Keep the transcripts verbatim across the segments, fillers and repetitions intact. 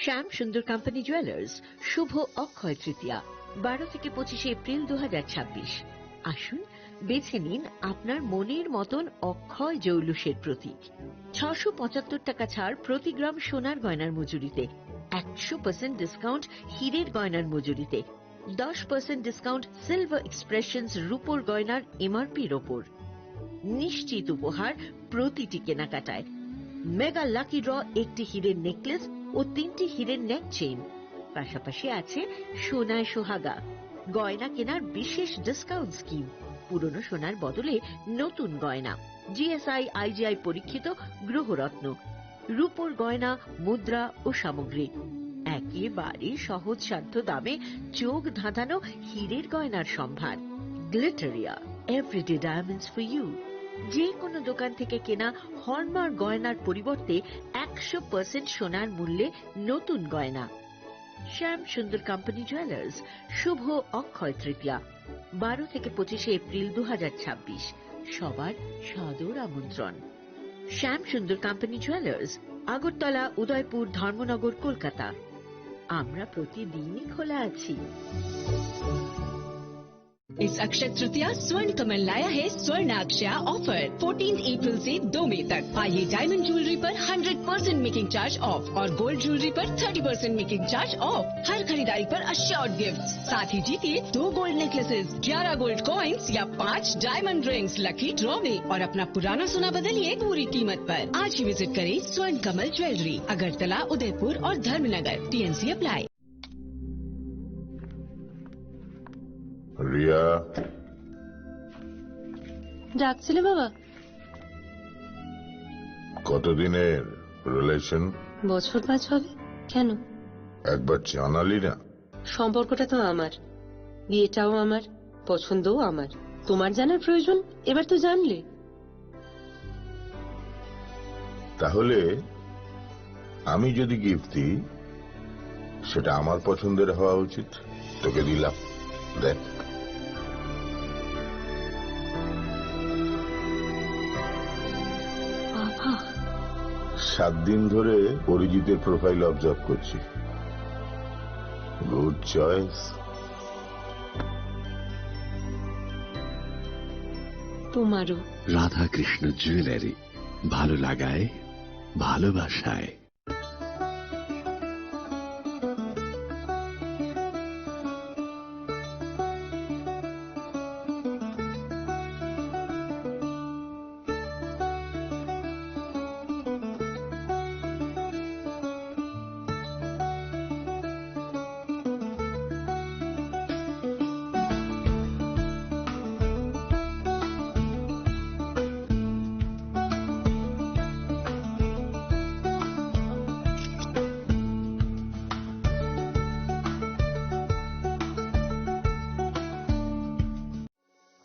শ্যাম সুন্দর company jewellers, শুভ অক্ষয় তৃতীয়া, বারো থেকে পঁচিশে এপ্রিল দু হাজার ছাব্বিশ। আসুন, বেছে নিন আপনার মনের মতন অক্ষয় জৌলুসের প্রতীক। ছশো পঁচাত্তর টাকা ছাড় প্রতি গ্রাম সোনার গয়নার মজুরিতে, একশো পার্সেন্ট ডিসকাউন্ট হীরের গয়নার মজুরিতে, দশ পার্সেন্ট ডিসকাউন্ট সিলভার এক্সপ্রেশনস রূপোর গয়নার এমআরপির ওপর। নিশ্চিত উপহার প্রতিটি কেনাকাটায়। মেগা লাকি ড্র, একটি হীরের নেকলেস ও তিনটি হীরের নেক চেইন। পাশাপাশি আছে সোনায় সোহাগা, গয়না কেনার বিশেষ ডিসকাউন্ট স্কিম, পুরনো সোনার বদলে নতুন গয়না, জিএসআই আইজিআই পরীক্ষিত গ্রহরত্ন, রূপোর গয়না, মুদ্রা ও সামগ্রী। একেবারে সহজসাধ্য দামে চোখ ধাঁধানো হীরের গয়নার সম্ভার। Glitteria, everyday diamonds for you. যে কোনো দোকান থেকে কেনা হলমার্ক গয়নার পরিবর্তে একশো পার্সেন্ট সোনার মূল্যে নতুন গয়না। শ্যাম সুন্দর কোম্পানি জুয়েলার্স, শুভ অক্ষয় তৃতীয়া, বারো থেকে পঁচিশে এপ্রিল দু হাজার ছাব্বিশ। সবার সাদর আমন্ত্রণ। শ্যাম সুন্দর কোম্পানি জুয়েলার্স, আগরতলা, উদয়পুর, ধর্মনগর, কলকাতা। আমরা প্রতিদিনই খোলা আছি। इस अक्षय तृतीया स्वर्ण कमल लाया है स्वर्ण अक्षय ऑफर। फोर्टीन अप्रैल से दो मई तक। पाइए डायमंड ज्वेलरी पर hundred percent making charge off और गोल्ड ज्वेलरी पर thirty percent making charge off. हर खरीदारी पर अश्योर्ड गिफ्ट, साथ ही जीतिए दो गोल्ड नेकलेसेस, ग्यारह गोल्ड कॉइन्स या पाँच डायमंड रिंग्स लकी ड्रॉ में और अपना पुराना सोना बदलिए पूरी कीमत पर। आज ही विजिट करें स्वर्ण कमल ज्वेलरी, अगरतला, उदयपुर और धर्मनगर। TNC apply. রিয়া। ডাকছিলে বাবা? কতদিনের রিলেশন? বছর পাঁচ হবে। কেন? একবার জানালি না। সম্পর্কটা তো আমার, বিয়েটাও আমার, পছন্দও আমার। তোমার জানার প্রয়োজন? এবার তো জানলে। তাহলে আমি যদি গিফট দিই, সেটা আমার পছন্দের হওয়া উচিত। তোকে দিলাম, দেখ। বাবা। সাত দিন ধরে অরিজিতের প্রোফাইল অবজার্ভ করছি। Good choice. তোমারও। রাধাকৃষ্ণ জুয়েলারি, ভালো লাগায়, ভালোবাসায়।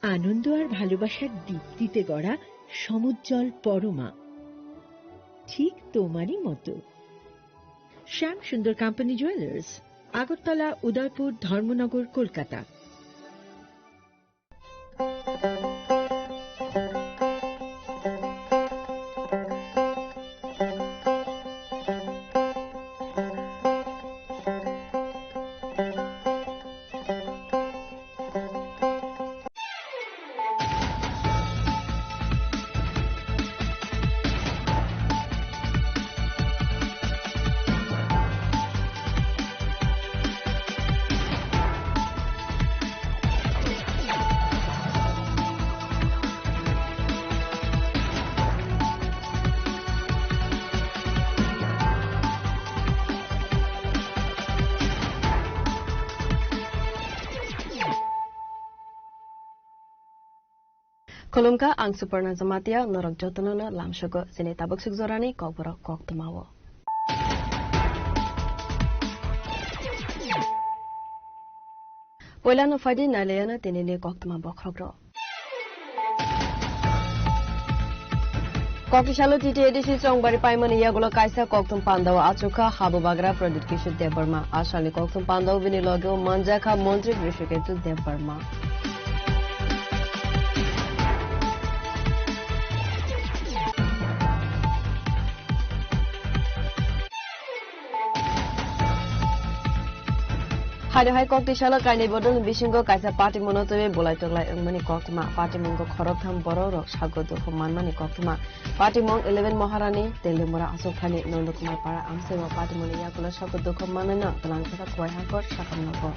আনন্দ আর ভালোবাসার দীপ্তিতে গড়া সমুজ্জ্বল পরমা, ঠিক তোমারই মতো। শ্যাম সুন্দর কোম্পানি জুয়েলার্স, আগরতলা, উদয়পুর, ধর্মনগর, Kolkata. Khulumkha, ang Suparna Jamatia, norok jotono no lamsogo chini tabuk suk jorani kokborok koktwmao. Poilano phaidi nailayano tinini koktwma bokhorok rok. Kokisalo T T A D C chongbari paimani yagulo kaisa kokthum pandao achukha habubagra Pradyut Kishore Debbarma. Asalni kokthum pandao bini logeo manjakha Montri Hrishiketu Debbarma. Haino hai koktwi salo kainwi bodolni bisingo kaisa patimungno twiwi bolai toklai wngmani koktwma. Patimungbo khoroktham borok rok sago dukhu manmani koktwma. Patimung eleven Maharani, Teliamura Aswkthani, Nandakumar Para amchaio patimungni yagulo sago dukhu mannaino twlangjakha Khowai Hangkor sakhamnogo.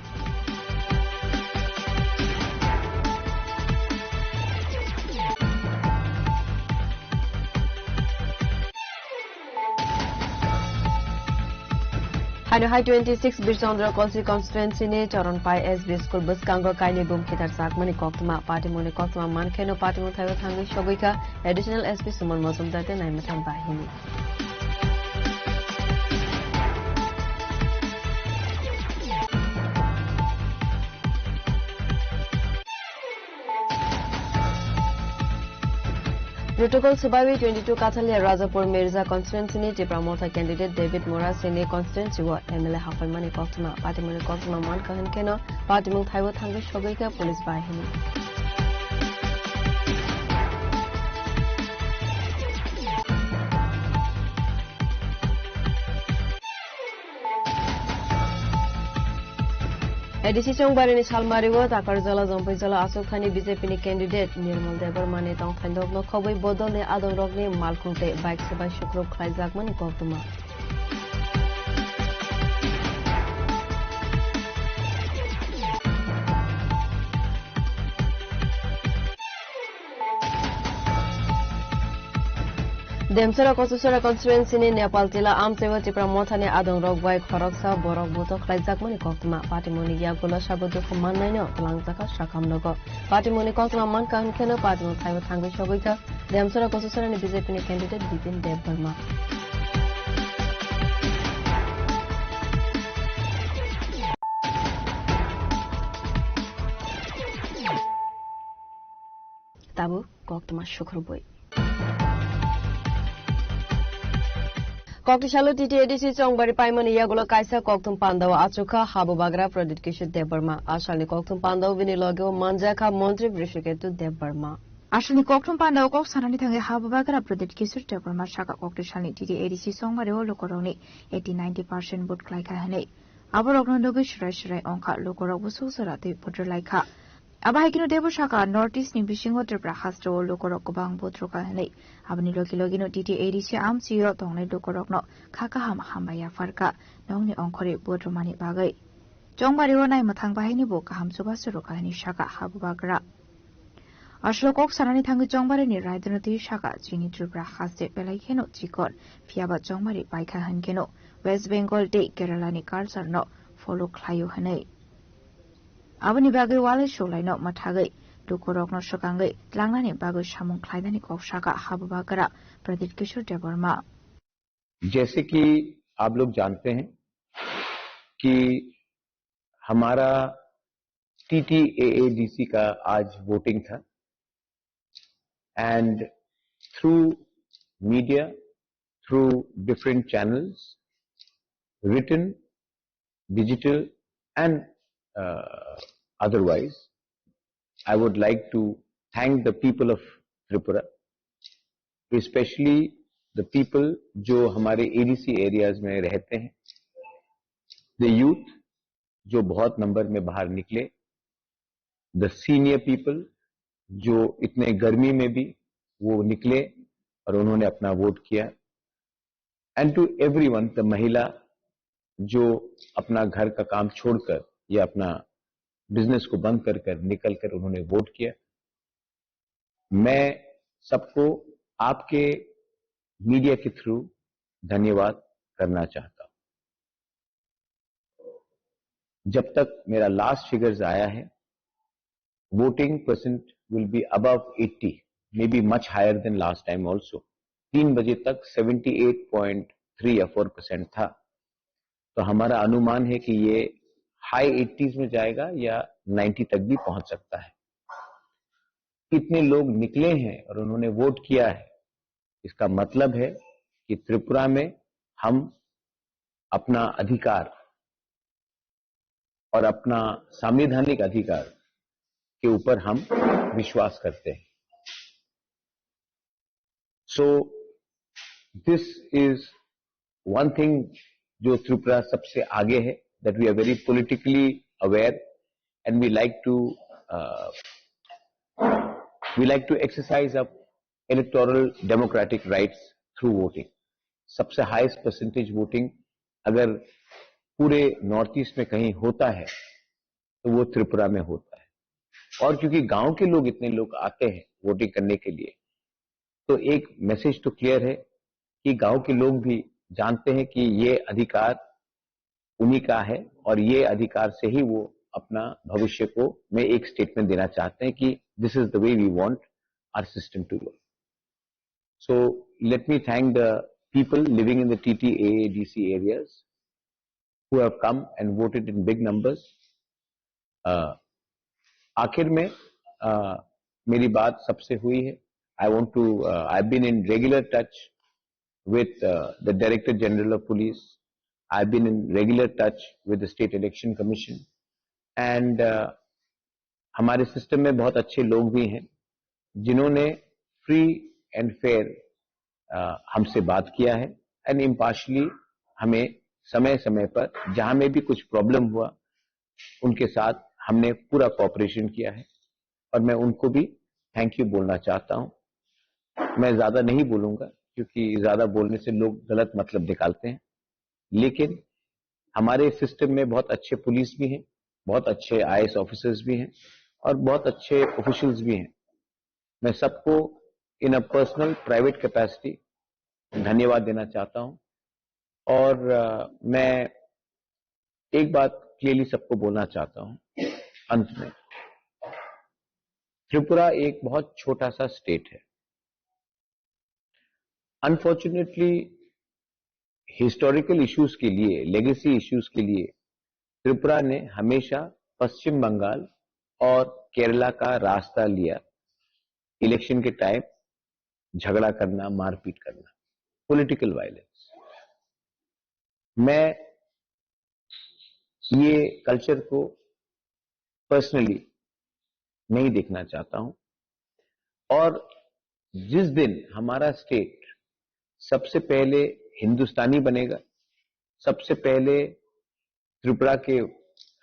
Haino hai twenty six Birchandra Constituency ni Charanpai S B School bwskango kainwi bum khitar chakmani koktwma. Patimungni koktwma mankheno patimung thaibo thangwi sogwi kha Additional S P Suman Mojumdar tei Naimwthang Bahini. Protocol swbaiwi twenty two Kathalia Rajapur Mirza constituency ni Tipra Motha candidate David Murasing ni constituency o M L A haphaimani koktwma. Patimungni koktwma mankha hwnkheno patimung thaibo thangwi sogwi kha police bahini. A D C Chongbarini Salmario Takarjala Jompuijala Aswkthani B J P ni candidate Nirmal Debbarmani tongthaidokno khobwi bodolni adongrokni malkhung tei bike swbai sukrub khlaijakmani koktwma. Demchara Kochusara constituency ni Nepal Tila amchaio Tipra Mothani adongrok bai khoroksa borok buto khlaijakmani koktwma. Patimungni yagulo sabo dukhu mannaino twlangjakha sakhamnogo. Patimungni koktwma mankha hwnkheno patimung thaibo thangwi sogwi kha Demchara Kochusarani B J P ni candidate Bipin Debbarma. Tabuk koktwma sukrubwi. Koktwsalo T T A D C Chongbari paimani yagulo kaisa kokthum pandao achukha habubagra Pradyut Kishore Debbarma. Asalni kokthum pandao bini logeo manjakha Montri Brishaketu Debbarma. Asalni kokthum pandao kok sanani thangwi habubagra Pradyut Kishore Debbarma saka koktwsalni T T A D C Chongbario lukurokni eighty ninety percent vote khlaikha hwnwi. Aborokno nugwi swrai swrai ongkha lukurok busuk jora twi vote rwlaikha. Abo hai kheno teibo saka, North East ni bisingo Tripura hasteo lukurok kwbang vote rwkha hwnwi. Aboni logi logino T T A D C amchaio tongnai lukurokno kha kaham hambai yapharkha nokni ongkhorwi vote rwmani bagwi. Chongbario naimwthang bahaini bo kaham chubachu rwkha hwnwi saka habubagra. Aswk kok sanani thangwi Chongbarini raidano twi saka, chini Tripura haste belai kheno chikon, phiyaba Chongbari paikha hwnkheno West Bengal tei Kerala ni culture no follow khlaio hwnwi. Aboni bagwi walai sulaino mwthagwi lukurokno swkangwi tlangnani bagwi samung khlainani kok saka habubagra Pradyut Kishore Debbarma. जैसे कि आप लोग जानते हैं कि हमारा टीटीएएडीसी का आज वोटिंग था and through media, through different channels, written, digital, and uh, otherwise, I would like to thank the people of Tripura, especially the people जो हमारे एडीसी एरियाज में रहते हैं, the youth जो बहुत नंबर में बाहर निकले, the senior people जो इतने गर्मी में भी वो निकले और उन्होंने अपना वोट किया, and to everyone, the महिला जो अपना घर का काम छोड़कर या अपना बिजनेस को बंद कर कर निकल कर उन्होंने वोट किया। मैं सबको आपके मीडिया के थ्रू धन्यवाद करना चाहता हूँ। जब तक मेरा लास्ट फिगर्स आया है, voting percent will be above eighty, maybe much higher than last time also. तीन बजे तक सेवेंटी एट पॉइंट थ्री या फोर परसेंट था, तो हमारा अनुमान है कि ये हाई एटीज में जाएगा या नाइंटी तक भी पहुंच सकता है। इतने लोग निकले हैं और उन्होंने वोट किया है, इसका मतलब है कि त्रिपुरा में हम अपना अधिकार और अपना संवैधानिक अधिकार के ऊपर हम विश्वास करते हैं। So this is one thing जो त्रिपुरा सबसे आगे है, that we are very politically aware, and we like to uh, we like to exercise our electoral democratic rights through voting. सबसे हाईएस्ट परसेंटेज वोटिंग अगर पूरे नॉर्थ ईस्ट में कहीं होता है तो वो त्रिपुरा में होता है। और क्योंकि गांव के लोग, इतने लोग आते हैं वोटिंग करने के लिए, तो एक मैसेज तो क्लियर है कि गांव के लोग भी जानते हैं कि ये अधिकार उन्हीं का है और ये अधिकार से ही वो अपना भविष्य को, में एक स्टेटमेंट देना चाहते हैं कि this is the way we want our system to work. So let me thank the people living in the T T A A D C areas who have come and voted in big numbers. Uh, आखिर में uh, मेरी बात सबसे हुई है. I want to uh, I've been in regular touch with uh, the Director General of Police. I've been in regular touch with the State Election Commission. And uh, हमारे सिस्टम में बहुत अच्छे लोग भी हैं जिन्होंने फ्री एंड फेयर हमसे बात किया है. एंड इम्पार्शली हमें समय समय पर जहां में भी कुछ प्रॉब्लम हुआ, उनके साथ हमने पूरा कोऑपरेशन किया है और मैं उनको भी थैंक यू बोलना चाहता हूं. मैं ज्यादा नहीं बोलूंगा क्योंकि ज्यादा बोलने से लोग गलत मतलब निकालते हैं, लेकिन हमारे सिस्टम में बहुत अच्छे पुलिस भी हैं, बहुत अच्छे आईएएस ऑफिसर्स भी हैं और बहुत अच्छे ऑफिशियल्स भी हैं. मैं सबको इन अ पर्सनल, प्राइवेट कैपेसिटी धन्यवाद देना चाहता हूं. और uh, मैं एक बात क्लियरली सबको बोलना चाहता हूं अंत में, त्रिपुरा एक बहुत छोटा सा स्टेट है. अनफॉर्चुनेटली हिस्टोरिकल इश्यूज के लिए, लेगेसी इश्यूज के लिए त्रिपुरा ने हमेशा पश्चिम बंगाल और केरला का रास्ता लिया. इलेक्शन के टाइम झगड़ा करना, मारपीट करना, पॉलिटिकल वायलेंस. मैं ये कल्चर को पर्सनली नहीं देखना चाहता हूं. और जिस दिन हमारा स्टेट सबसे पहले हिंदुस्तानी बनेगा, सबसे पहले त्रिपुरा के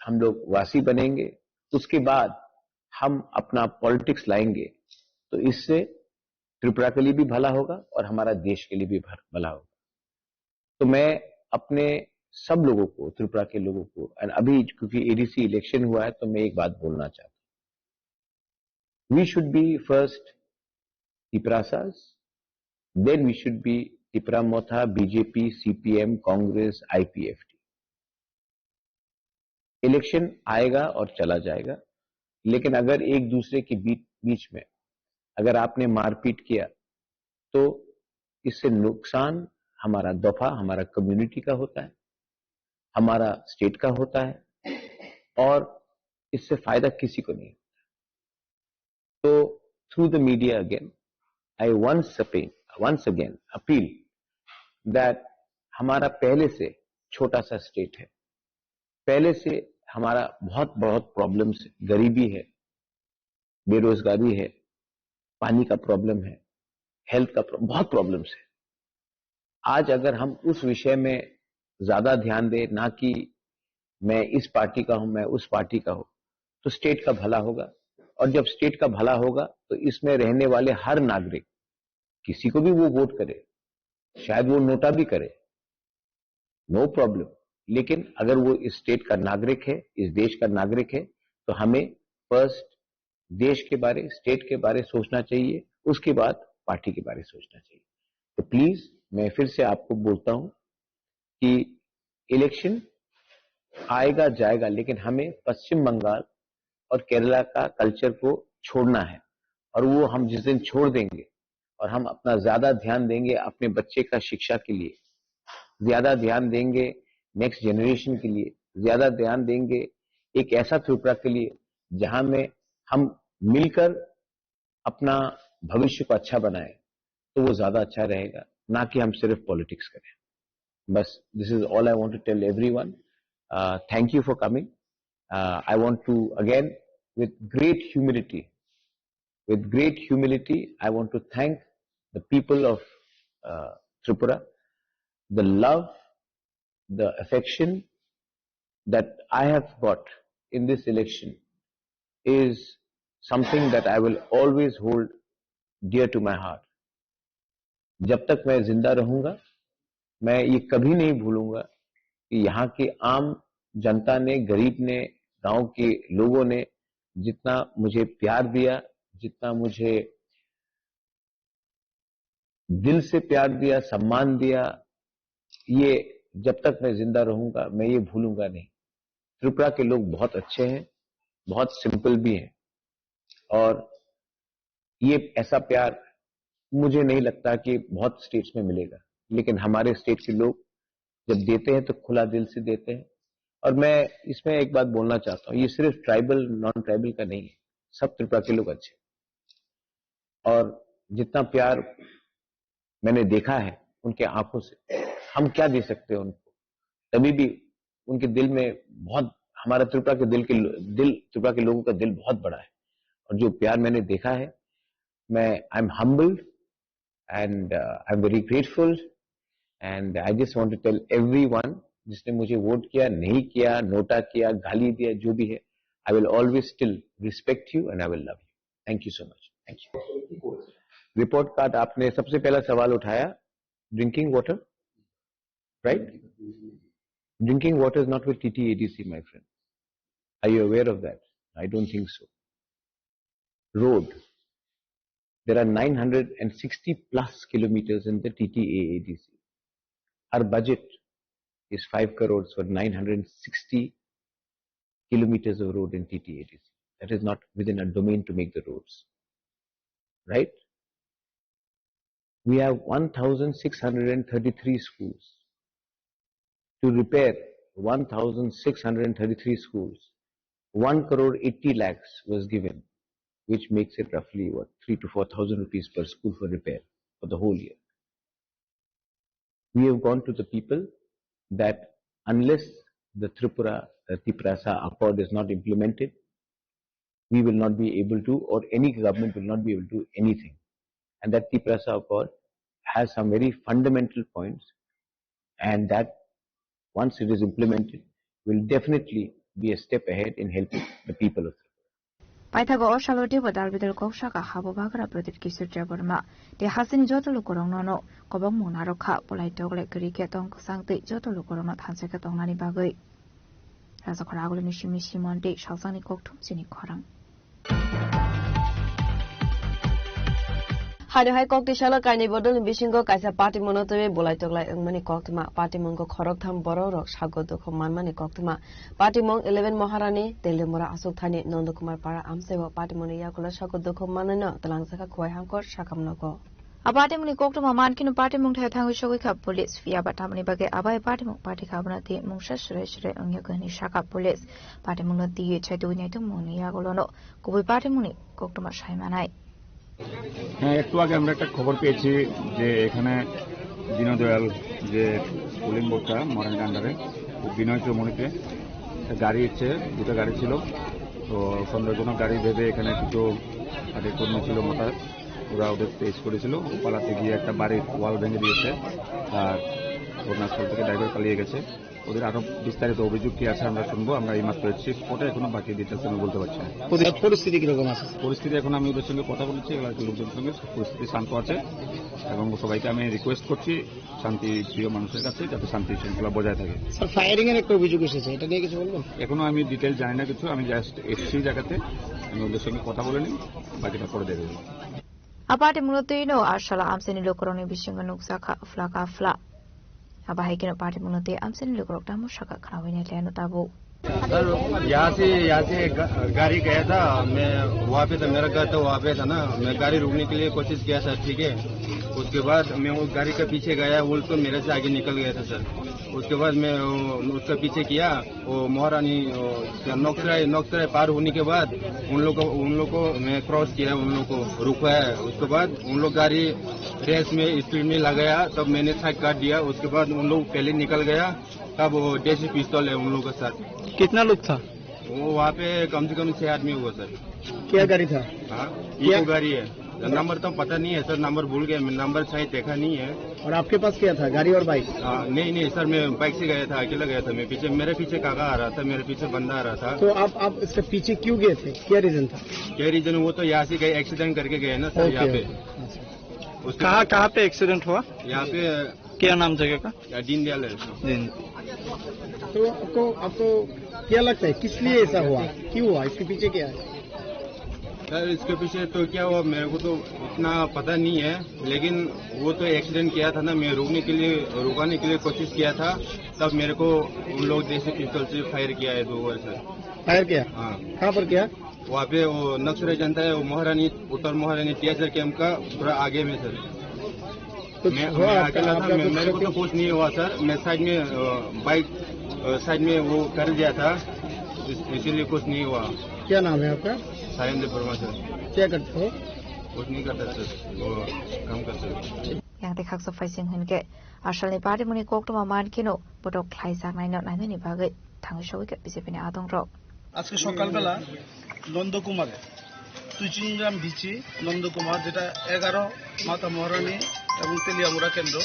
हम लोग वासी बनेंगे, उसके बाद हम अपना पॉलिटिक्स लाएंगे, तो इससे त्रिपुरा के लिए भी भला होगा और हमारा देश के लिए भी भला होगा. तो मैं अपने सब लोगों को, त्रिपुरा के लोगों को, एंड अभी क्योंकि एडीसी इलेक्शन हुआ है, तो मैं एक बात बोलना चाहता हूँ, we should be first Tiprasas, then we should be Tipra Motha, BJP, CPM, Congress, IPFT. Election आएगा और चला जाएगा, लेकिन अगर एक दूसरे के बीच बीच में अगर आपने मारपीट किया, तो इससे नुकसान हमारा दफा, हमारा कम्युनिटी का होता है, हमारा स्टेट का होता है, और इससे फायदा किसी को नहीं होता. तो through the media again, I once appeal, once again appeal that हमारा पहले से छोटा सा स्टेट है, पहले से हमारा बहुत बहुत प्रॉब्लम्स है, गरीबी है, बेरोजगारी है, पानी का प्रॉब्लम है, हेल्थ का प्रॉ-, बहुत प्रॉब्लम्स है. आज अगर हम उस विषय में ज्यादा ध्यान दें, ना कि मैं इस पार्टी का हूं, मैं उस पार्टी का हूं, तो स्टेट का भला होगा. और जब स्टेट का भला होगा, तो इसमें रहने वाले हर नागरिक, किसी को भी वो वोट करे, शायद वो नोटा भी करे, नो प्रॉब्लम, लेकिन अगर वो इस स्टेट का नागरिक है, इस देश का नागरिक है, तो हमें फर्स्ट देश के बारे, स्टेट के बारे सोचना चाहिए, उसके बाद पार्टी के बारे सोचना चाहिए. तो प्लीज, मैं फिर से आपको बोलता हूं कि इलेक्शन आएगा जाएगा, लेकिन हमें पश्चिम बंगाल और केरला का कल्चर को छोड़ना है. और वो हम जिस दिन छोड़ देंगे और हम अपना ज्यादा ध्यान देंगे अपने बच्चे का शिक्षा के लिए, ज्यादा ध्यान देंगे नेक्स्ट जनरेशन के लिए, ज्यादा ध्यान देंगे एक ऐसा त्रिपुरा के लिए जहां में हम मिलकर अपना भविष्य को अच्छा बनाए, तो वो ज्यादा अच्छा रहेगा, ना कि हम सिर्फ पॉलिटिक्स करें. बस, this is all I want to tell everyone. Thank you for coming. I want to again, with great humility, with great humility, I want to thank the people of Tripura, the love, the affection that I have got in this election is something that I will always hold dear to my heart. जब तक मैं जिंदा रहूंगा, मैं ये कभी नहीं भूलूंगा कि यहाँ के आम जनता ने, गरीब ने, गांव के लोगों ने जितना मुझे प्यार दिया, जितना मुझे दिल से प्यार दिया, सम्मान दिया, ये जब तक मैं जिंदा रहूंगा, मैं ये भूलूंगा नहीं। त्रिपुरा के लोग बहुत अच्छे हैं, बहुत सिंपल भी हैं, और ये ऐसा प्यार मुझे नहीं लगता कि बहुत स्टेट्स में मिलेगा, लेकिन हमारे स्टेट के लोग जब देते हैं तो खुला दिल से देते हैं। और मैं इसमें एक बात बोलना चाहता हूँ, ये सिर्फ ट्राइबल, नॉन ट्राइबल का नहीं है, सब त्रिपुरा के लोग अच्छे हैं। और जितना प्यार मैंने देखा है उनके आंखों से, हम क्या दे सकते हैं उनको? तभी भी उनके दिल में बहुत, हमारा त्रिपुरा के दिल के, दिल, त्रिपुरा के लोगों का दिल बहुत बड़ा है। और जो प्यार मैंने देखा है, मैं, I am humbled and, uh, I am very grateful, and I just want to tell everyone, जिसने मुझे वोट किया, नहीं किया, नोटा किया, गाली दिया, जो भी है, I will always still respect you and I will love you. Thank you so much. Thank you. Report card, आपने सबसे पहला सवाल उठाया, drinking water, right? Drinking water is not with T T A D C, my friend. Are you aware of that? I don't think so. Road. There are nine hundred and sixty plus kilometers in the T T A A D C. Our budget is five crores for nine hundred sixty kilometers of road in T T A D C. That is not within our domain to make the roads. Right? We have one thousand six hundred and thirty-three schools. To repair one thousand six hundred and thirty-three schools, one crore eighty lakhs was given, which makes it roughly, what, three to four thousand rupees per school for repair for the whole year. We have gone to the people that unless the Tripura, the Tiprasa Accord is not implemented, we will not be able to, or any government will not be able to do anything. And that Tiprasa Accord has some very fundamental points, and that, once it is implemented, will definitely be a step ahead in helping the people of Tripura. Paithago o salo teibo dal bidal kok saka habo bagra Pradyut Kishore Debbarma tei hasteni joto lukurokno no kobokmung narwk kha, bolai toklai kwrwi khe tong kwchang tei joto lukurokno thansa khe tongnani bagwi. Rajakhor Agulini simi Simon tei Salsangni kokthum chini khorang. Haino hai koktwi salo kainwi bodolni bisingo kaisa patimungno twiwi bolai toklai wngmani koktwma. Patimungko khoroktham borok rok sago dukhu manmani koktwma. Patimung eleven Maharani, Telemura aswk thani Nandakumar Para amchaibo patimungni yagulo sago dukhu mannaino twlangjakha Khowai Hamkor sakam nogo. A patimungni koktwma mankheno patimung thaio thangwi sogwi kha police, phiya ba tamoni bagwi abai patimung pati kha abono twi mungsa swrai swrai wngya kha hinwi sakha police. Patimungno twiwi chai tubui naitongmungni yagulono kubui patimungni koktwma sai manai. হ্যাঁ, একটু আগে আমরা একটা খবর পেয়েছি যে এখানে দীনদয়াল যে পুলিং বোর্ডটা মহারানীর আন্ডারে, বিনয় চৌমুহনীতে একটা গাড়ি এসছে, দুটো গাড়ি ছিল। তো সন্দেহজনক গাড়ি ভেবে এখানে কিছু আগে কর্মী ছিল মোটা, ওরা ওদের পেশ করেছিল। ও পালাতে গিয়ে একটা বাড়ির ওয়াল ভেঙে দিয়েছে, আর ঘটনাস্থল থেকে ড্রাইভার পালিয়ে গেছে। ওদের আরো বিস্তারিত অভিযোগ কি আছে আমরা শুনবো। আমরা এইমাত্র এসেছি স্পটে, এখনো বাকি ডিটেলস আমি বলতে পারছি না। পরি-, পরিস্থিতি কিরকম আছে? পরিস্থিতি এখন আমি ওদের সঙ্গে কথা বলেছি, এলাকার লোকজনের সঙ্গে। পরিস্থিতি শান্ত আছে এবং সবাইকে আমি রিকোয়েস্ট করছি শান্তি প্রিয় মানুষের কাছে যাতে শান্তি শৃঙ্খলা বজায় থাকে। স্যার, ফায়ারিং এর একটা অভিযোগ এসেছে, এটা নিয়ে কিছু বলবেন? এখনো আমি ডিটেল জানি না কিছু, আমি জাস্ট এসেছি জায়গাতে, আমি ওদের সঙ্গে কথা বলে নিই, বাকিটা পরে দেখে দেবো। A patimungno twi no a sala amchaini lukurokni bisingo nukjakha phla ka phla. Abo hai kheno patimungno twi amchaini lukurok tamo sakha khnaui nai le ano tabuk. Sir, यहाँ से, यहाँ से एक गा-, गाड़ी गया था, मैं वहाँ पे था, मेरा घर तो वहाँ पे था ना, मैं गाड़ी रुकने के लिए कोशिश किया सर, ठीक है। उसके बाद मैं वो गाड़ी के पीछे गया, वो तो मेरे से आगे निकल गया था सर। उसके बाद मैं वो, उसका पीछे किया, वो महारानी, वो क्या, नोकसराय, नोकसराय पार होने के बाद उन लोग को, उन लोग को मैं क्रॉस किया, उन लोग को रुकवाया। उसके बाद उन लोग गाड़ी रेस में स्पीड में लगाया, तब मैंने साइड काट दिया। उसके बाद उन लोग पहले निकल गया, तब वो देसी पिस्तौल है उन लोग के साथ। कितना लोग था? वो वहाँ पे कम से कम छह आदमी होगा सर। क्या गाड़ी था? हाँ, क्या? इको गाड़ी है। नंबर तो पता नहीं है सर, नंबर भूल गए, नंबर शायद देखा नहीं है। और आपके पास क्या था, गाड़ी और बाइक? आ, नहीं नहीं सर, मैं बाइक से गया था, अकेला गया था मैं। पीछे, मेरे पीछे काका आ रहा था, मेरे पीछे बंदा आ रहा था। तो आप आप इसके पीछे क्यों गए थे, क्या रीजन था? क्या रीजन, वो तो यहाँ से गए, एक्सीडेंट करके गए ना सर। ओके, यहाँ पे ओके। अच्छा। उसके कहाँ कहाँ पे एक्सीडेंट हुआ? यहाँ पे। क्या नाम जगह का? या, दीनदयाल है। दीन। तो आपको आपको क्या लगता है, किस लिए ऐसा हुआ, क्यों हुआ, इसके पीछे क्या है? सर, इसके पीछे तो क्या हुआ, मेरे को तो उतना पता नहीं है, लेकिन वो तो एक्सीडेंट किया था ना, मैं रोकने के लिए, रुकाने के लिए कोशिश किया था, तब मेरे को उन लोग जैसे पिस्तौल से फायर किया है दो बार सर। फायर किया? हाँ। कहाँ पर किया? वहाँ पे वो नक्सलाइट जनता है, वो महारानी, उत्तर महारानी टीएसआर कैंप का पूरा आगे में सर। कुछ मैं, हुआ मैं आपका, अकेला था, आपका मैं, कुछ मेरे को तो क्षति? कुछ नहीं हुआ सर। मैं साइड में, अ, बाइक, अ, साइड में वो कर दिया था, इस-, इसीलिए कुछ नहीं हुआ। क्या नाम है आपका? सायन देव वर्मा सर। क्या करते हो? कुछ नहीं करता सर, वो काम करते हैं। Yang tei khaksa phaising hwn khe asalni patimungni koktwma man kheno botok khlaijaknaino nainani bagwi thangwi sogwi kha B J P ni adongrok. আজকে সকালবেলা নন্দকুমারে, তুইচিংগ্রাম ভিচি নন্দকুমার, যেটা এগারো মাতা মহারানী এবং তেলিয়ামুড়া কেন্দ্র,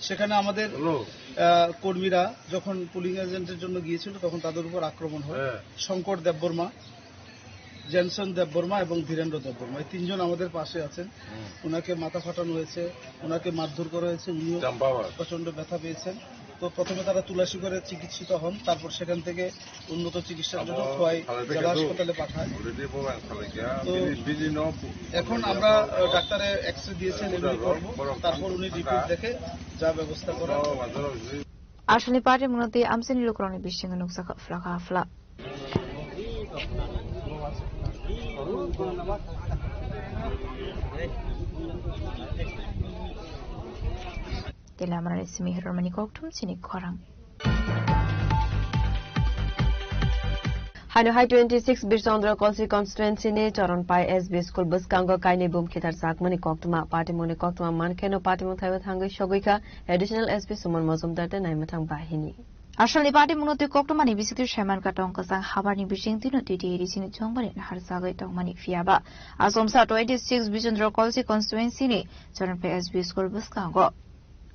সেখানে আমাদের, হ্যালো। আহ, কর্মীরা যখন পুলিং এজেন্টের জন্য গিয়েছিল, তখন তাদের উপর আক্রমণ হয়। হ্যাঁ। শঙ্কর দেববর্মা, জেনসন দেববর্মা এবং ধীরেন্দ্র দেববর্মা, এই তিনজন আমাদের পাশে আছেন। হুম। ওনাকে মাথা ফাটানো হয়েছে, ওনাকে মারধর করা হয়েছে, উনিও চাম্পাওয়ার। প্রচণ্ড ব্যথা পেয়েছেন। তো প্রথমে তারা তুলাসিগড়ে চিকিৎসিত হন, তারপর সেখান থেকে উন্নত চিকিৎসার জন্য খোয়াই জেলা হাসপাতালে পাঠায়। তো এখন আমরা, আহ, ডাক্তারে এক্স রে দিয়েছেন, এমনি করবো, তারপর উনি রিপোর্ট দেখে যা ব্যবস্থা করা। Asalni patimungno tei amchaini lukurokni bisingo nukjakha phlakha phla. Tei lamarani simi hirormani kokthum chini khorang. Haino hai twenty six Birchandra Kolsi constituency ni Charanpai S B school bwskango kainwi bum khitar chakmani koktwma. Patimungni koktwma mankheno patimung thaibo thangwi sogwi kha Additional S P Suman Mojumdar tei Naimathang Bahini. Asalni patimungno twi koktwmani bisingtwi saimankha tong kwchang habarni bisingtwino T T A D C ni chongbari naharjagwi tongmani, phiyaba achomsa twenty six Birchandra Kolsi constituency ni Charanpai S B school bwskango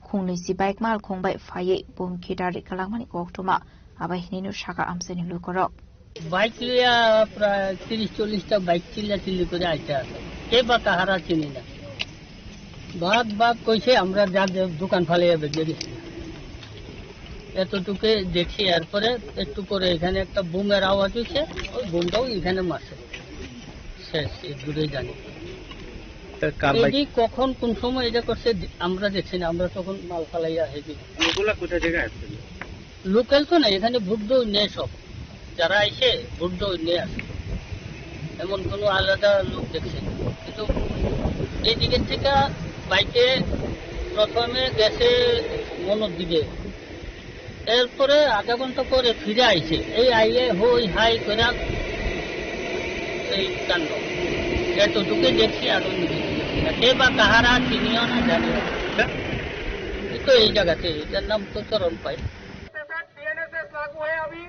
khungnwi si bike mal khungbai phaiwi bum khitar ri kwlangmani koktwma, abo hinino sakha amchaini lukurok. Bike লইয়া প্রায় তিরিশ চল্লিশটা বাইক চিল্লা চিল্লি করে আইতে আছে, কে বা কাহারা চিনি না। ভাগ ভাগ কইছে, আমরা যার যার দোকান ফালাইয়া বেরিয়ে গেছি। এতটুকু দেখি, এরপরে একটু পরে এখানে একটা বুমের আওয়াজ হইছে, ওই বুমটাও এখানে মারছে। শেষ, এর দূরেই জানি। তা কার বাইক? এটি কখন কোন সময় এটা করছে, আমরা দেখছি না, আমরা তখন মাল ফালাইয়া হেঁটে। ওগুলা কোথা থেকে আসছিল? লোকাল তো না, এখানে ভুট্টো নেই সব। যারা আইছে, ভুট্টো নিয়ে আসে। এমন কোনো আলাদা লোক দেখছে না। কিন্তু এই দিকের থেকে বাইকে প্রথমে গেছে মনোর দিকে, এরপরে আধা ঘন্টা পরে ফিরে আইছে। এই আইয়ে হই হাই করে এই কাণ্ড। এতটুকু দেখছি, আর অন্য কিছু দেখছি না। কে বা কাহারা চিনিও না, জানিও না। এই তো এই জায়গাতে, এটার নাম তো চরণ পাই। बीएनएसएस लागू है अभी,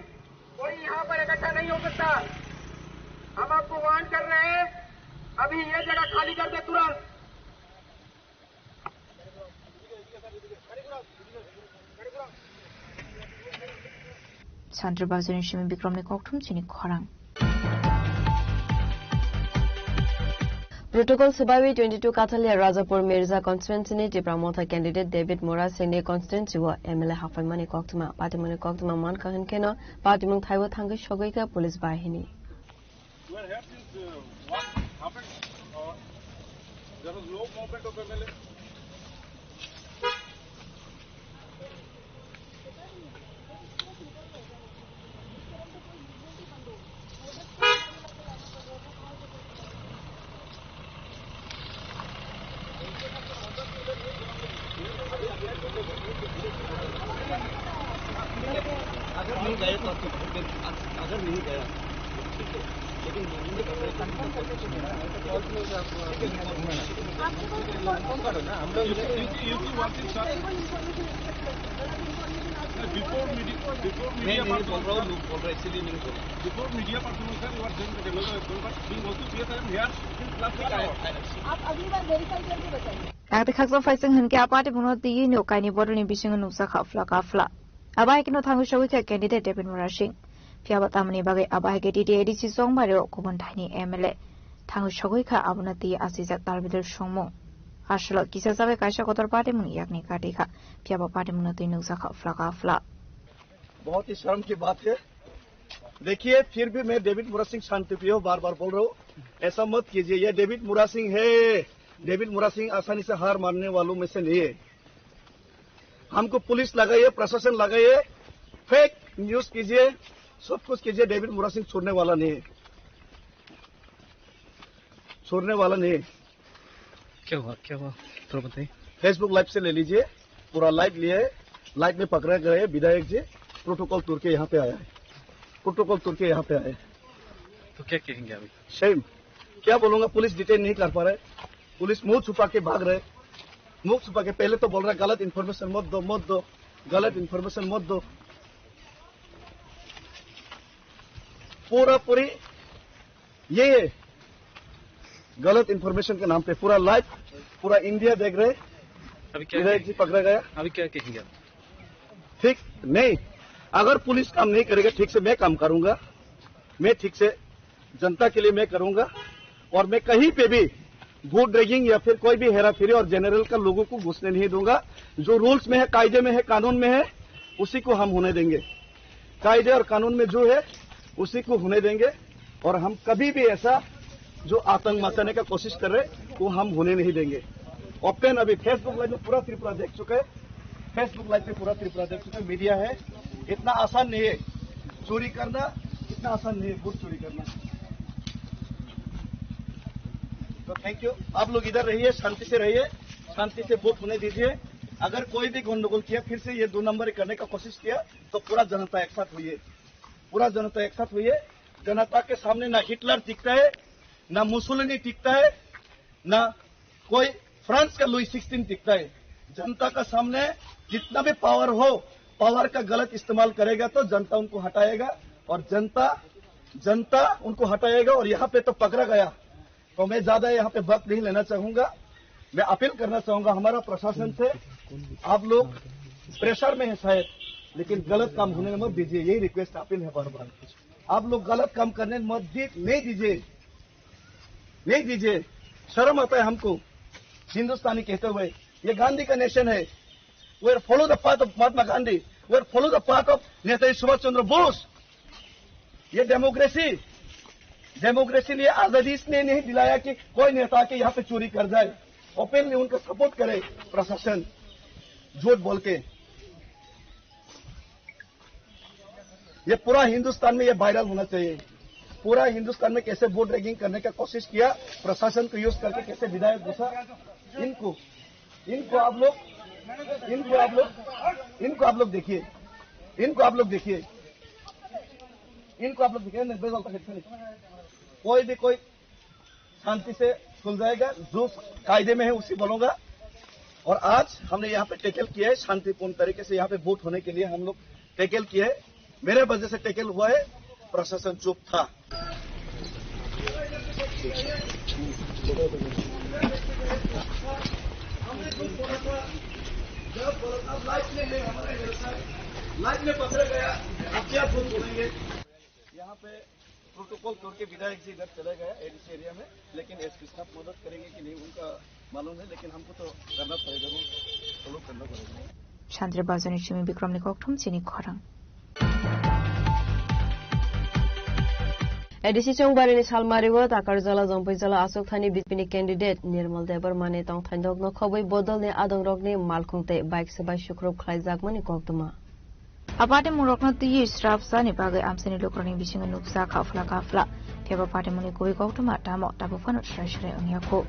कोई यहाँ पर इकट्ठा नहीं हो सकता। हम आपको वार्न कर रहे हैं, अभी ये जगह खाली कर दे तुरंत। Chandra Bazar ni simi Bikram ni kokthum chini khorang. Protocol swbaiwi twenty two Kathalia Rajapur Mirza constituency ni Tipra Motha candidate David Mora Singh ni constituency o M L A haphaimani koktwma, patimungni koktwma mankha hwnkheno patimung thaibo thangwi sogwi kha police bahini. You are here since, uh, what happened? Uh, there was no movement of M L A. अगर नहीं गए तो आपको बहुत देर, अगर नहीं गया, ठीक है। लेकिन हिंदी का कोई कंफर्म करके सुनिए ना, ऐसे कॉल पे आप कंफर्म करो ना, हम लोग बिफोर मीडिया, बिफोर नहीं, मीडिया नहीं, बोल रहा हूँ, लोग बोल रहे हैं, इसीलिए नहीं बोल रहा। Before media person, sir, you are join the general, but being also CS, I am here since last week. आप अगली बार वेरीफाई करके बताइए। Ang tei khaksa phaising hwn khe a party buno twiwi no kainwi bodolni bisingo nukjakha phla ka phla. Abo hai kheno thangwi sogwi kha candidate David Murasing. Phiya ba tamoni bagwi abo hai khe T T A D C chongmari o kubun thaini M L A thangwi sogwi kha, abono twi asijak talbidal songmung. Aswk kisa chabai kaisa kotor party mung yakni kati kha. Phiya ba party mungno twi nukjakha phla ka phla. बहुत ही शर्म की बात है। देखिए, फिर भी मैं डेविड मुरा सिंह शांतिप्रिय बार बार बोल रहा हूँ, ऐसा मत कीजिए। ये डेविड मुरा सिंह है, डेविड मुरा सिंह आसानी से हार मानने वालों में से नहीं है। हमको पुलिस लगाइए, प्रशासन लगाइए, फेक न्यूज कीजिए, सब कुछ कीजिए, डेविड मुरा सिंह छोड़ने वाला नहीं है, छोड़ने वाला नहीं है। क्या हुआ, क्या हुआ, थोड़ा बताइए। फेसबुक लाइव से ले लीजिए, पूरा लाइव लिए, लाइव में पकड़ा गए विधायक जी, प्रोटोकॉल तोड़ के यहाँ पे आया है, प्रोटोकॉल तोड़ के यहाँ पे आया है। तो क्या कहेंगे अभी? सेम, क्या बोलूंगा, पुलिस डिटेन नहीं कर पा रहे, पुलिस मुंह छुपा के भाग रहे, मुंह छुपा के पहले तो बोल रहा है गलत इन्फॉर्मेशन मत दो, मत दो, गलत इन्फॉर्मेशन मत दो। पूरा पूरी ये गलत इन्फॉर्मेशन के नाम पे पूरा लाइव, पूरा इंडिया देख रहे। अभी क्या विधायक जी पकड़ा गया। अभी क्या कहेंगे आप? ठीक नहीं, अगर पुलिस काम नहीं करेगा ठीक से, मैं काम करूंगा, मैं ठीक से जनता के लिए मैं करूंगा। और मैं कहीं पे भी वोट रिगिंग या फिर कोई भी हेराफेरी और जनरल का लोगों को घुसने नहीं दूंगा। जो रूल्स में है, कायदे में है, कानून में है, उसी को हम होने देंगे। कायदे और कानून में जो है, उसी को होने देंगे। और हम कभी भी ऐसा जो आतंक मचाने का कोशिश कर रहे, वो हम होने नहीं देंगे। ओपन अभी फेसबुक लाइव में पूरा त्रिपुरा देख चुका है, फेसबुक लाइव पे पूरा त्रिपुरा देख चुका है, मीडिया है। इतना आसान नहीं है चोरी करना, इतना आसान नहीं है वोट चोरी करना। तो थैंक यू, आप लोग इधर रहिए, शांति से रहिए, शांति से वोट होने दीजिए। अगर कोई भी गंडगोल किया, फिर से ये दो नंबर करने का कोशिश किया, तो पूरा जनता एक साथ हुई है, पूरा जनता एक साथ हुई है। जनता के सामने ना हिटलर टिकता है, ना मुसोलिनी टिकता है, ना कोई फ्रांस का लुई सिक्सटीन टिकता है। जनता का सामने जितना भी पावर हो, पावर का गलत इस्तेमाल करेगा तो जनता उनको हटाएगा, और जनता, जनता उनको हटाएगा। और यहाँ पे तो पकड़ा गया, तो मैं ज्यादा यहाँ पे वक्त नहीं लेना चाहूंगा। मैं अपील करना चाहूंगा हमारा प्रशासन से, आप लोग प्रेशर में है शायद, लेकिन गलत काम होने मत दीजिए, यही रिक्वेस्ट, अपील है बार बार। आप लोग गलत काम करने मत दी, नहीं दीजिए, नहीं दीजिए। शर्म आता है हमको हिंदुस्तानी कहते हुए। ये गांधी का नेशन है। We are follow the path of Mahatma Gandhi। We are follow the path of Netaji Subhash Chandra Bose। ये डेमोक्रेसी, डेमोक्रेसी लिए आजादी इसलिए नहीं दिलाया कि कोई नेता के यहाँ पे चोरी कर जाए, ओपनली उनका सपोर्ट करे प्रशासन, झूठ बोल के। ये पूरा हिंदुस्तान में ये वायरल होना चाहिए। पूरा हिंदुस्तान में कैसे वोट रिगिंग करने का कोशिश किया, प्रशासन को यूज़ करके कैसे विधायक घुसा, इनको, इनको आप लोग, इनको आप लोग, इनको आप लोग देखिए, इनको आप लोग देखिए, इनको आप लोग देखिए। नहीं, बेजाल तक कोई भी कोई शांति से सुलझाएगा, जो कायदे में है उसी बोलूंगा। और आज हमने यहाँ पे टैकल किया है, शांतिपूर्ण तरीके से यहाँ पे वोट होने के लिए हम लोग टैकल किया है। मेरे वजह से टैकल हुआ है, प्रशासन चुप था। हमने जो बोला था, जब बोला था, लाइफ में है हमारा हिस्सा, लाइफ में पकड़ा गया, अब क्या वोट बोलेंगे? यहाँ पे प्रोटोकॉल तोड़ के विधायक जी इधर चले गए एडीसी एरिया में, लेकिन एसपी साहब मदद करेंगे कि नहीं उनका मालूम है, लेकिन हमको तो करना पड़ेगा, रूल फॉलो करना पड़ेगा। Santri Bazarni simi Bikramni kokthum chini khorang. A D C Chongbarini salmario Takarjala Jompijala achukthani B J P ni candidate Nirmal Debbarmani tongthainokno khobwi bodolni adongrokni malkhung tei bike swbai sukrup khlaijakmani koktwma. A party mungrokno twiwi srapsani bagwi amchaini lukurokni bisingo nuksa kha phla ka phla. Phiya ba party mungni kubui koktwma tamo tabuk phano srai srai wngya kho.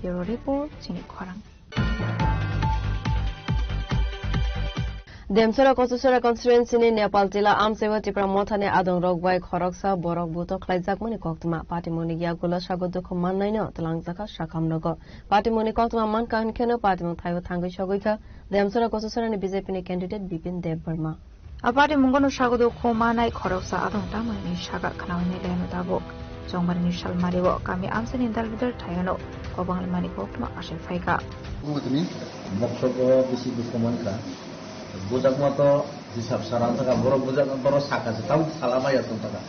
Bureau Report, chini khorang. Demsora Kochusora constituency ni Nepal Tila amchaibo Tipra Mothani adongrok bai khoroksa borok buto khlaijakmani koktwma. Patimungni yagulo sago dukhu mannaino twlangjakha sakhamnogo. Patimungni koktwma mankha hinkheno patimung thaibo thangwi sogwikha Demsora Kochusora ni B J P ni candidate Bipin Deb Barma. A patimungno sago dukhu manai khoroksa adong tangmani saka khnaui nai laino tabuk. Chongmari ni salmari o kami amchani dal bidal thayano kobang limani koktwma asai phaikha. Tini moksogo bisi dukhu mankha. Bujakma to hisab sara wngkha, borok bujakma, borok saka se tamo sala maya tongkha.